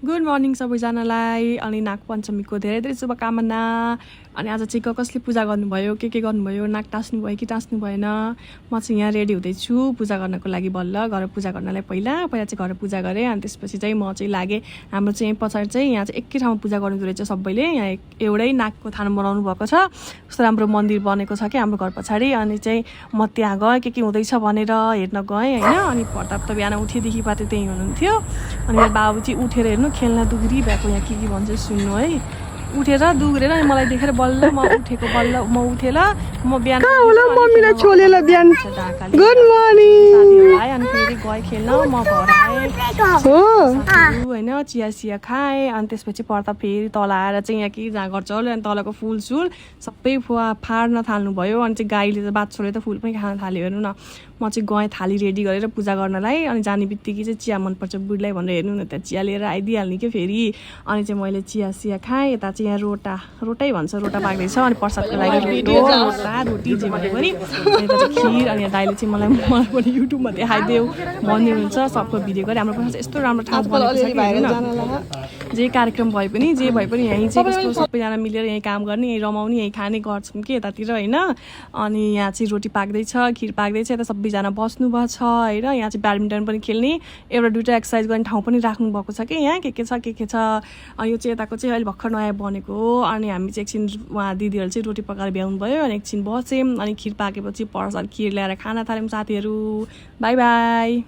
Good morning सबैजनालाई। अनि नागपञ्चमीको धेरै धेरै शुभकामना। अनि आज चाहिँ कसले पूजा गर्नुभयो, के गर्नुभयो, नाग टाँस्नु भयो कि टाँस्नु भएन। म चाहिँ यहाँ रेडी हुँदैछु पूजा गर्नको लागि। बल्ल घर पूजा गर्नलाई पहिला चाहिँ घर पूजा गरेँ। अनि त्यसपछि चाहिँ म चाहिँ लागेँ। हाम्रो चाहिँ यहीँ पछाडि चाहिँ यहाँ चाहिँ एकै ठाउँमा पूजा गर्नुहुँदो रहेछ सबैले। यहाँ एउटै नागको थान बनाउनु भएको छ। कस्तो राम्रो मन्दिर बनेको छ कि हाम्रो घर पछाडि। अनि चाहिँ म त्यहाँ गएँ, के हुँदैछ भनेर हेर्न गएँ होइन। अनि प्रताप त बिहान उठेदेखि पाते त्यहीँ हुनुहुन्थ्यो। अनि मेरो बाबु चाहिँ उठेर हेर्नु खेल्न दुग्री भएको। यहाँ के भन्छ सुन्नु है। उठेर दुग्रेर अनि मलाई देखेर बल्ल म उठेको। बल्ल म उठेर म बिहान मम्मीलाई छोलेर बिहान गुड मर्निङ अनि फेरि गएँ खेल्न। म घर आएँ होइन, चिया खाएँ। अनि त्यसपछि प्रताप फेरि तल आएर चाहिँ यहाँ के जहाँ गर्छ अनि तलको फुलसुल सबै फाड्न थाल्नुभयो। अनि चाहिँ गाईले त बाछोले त फुल पनि खान थाल्यो। हेर्नु न, म चाहिँ गएँ थाली रेडी गरेर पूजा गर्नलाई। अनि जाने बित्तिकै चाहिँ चिया मनपर्छ बुढीलाई भनेर हेर्नु न, त्यहाँ चिया लिएर आइदिइहाल्ने कि फेरि। अनि चाहिँ मैले चिया खाएँ। यता चाहिँ यहाँ रोटै भन्छ, रोटा पाक्दैछ। अनि प्रसादको लागि रोटा रोटी जे भने पनि। अनि यता चाहिँ खिर। अनि दाइले चाहिँ मलाई पनि युट्युबमा देखाइदेऊ भन्नुहुन्छ। सबको भिडियो गरेँ। हाम्रो प्रसाद यस्तो राम्रो ठाउँ जे कार्यक्रम भए पनि यहीँ चाहिँ कस्तो सबैजना मिलेर यहीँ काम गर्ने, यहीँ रमाउने, यहीँ खाने गर्छौँ कि यतातिर होइन। अनि यहाँ चाहिँ रोटी पाक्दैछ, खिर पाक्दैछ। यता सबैजना बस्नु भएको छ होइन। यहाँ चाहिँ ब्याडमिन्टन पनि खेल्ने, एउटा दुइटा एक्सर्साइज गर्ने ठाउँ पनि राख्नु भएको छ कि यहाँ के छ। अनि यो चाहिँ यताको चाहिँ अहिले भर्खर नयाँ बनेको हो। अनि हामी चाहिँ एकछिन उहाँ दिदीहरू चाहिँ रोटी पकाएर भ्याउनु भयो। अनि एकछिन बस्यौँ। अनि खिर पाकेपछि प्रसाद खिर ल्याएर खाना थाल्यौँ साथीहरू। By by.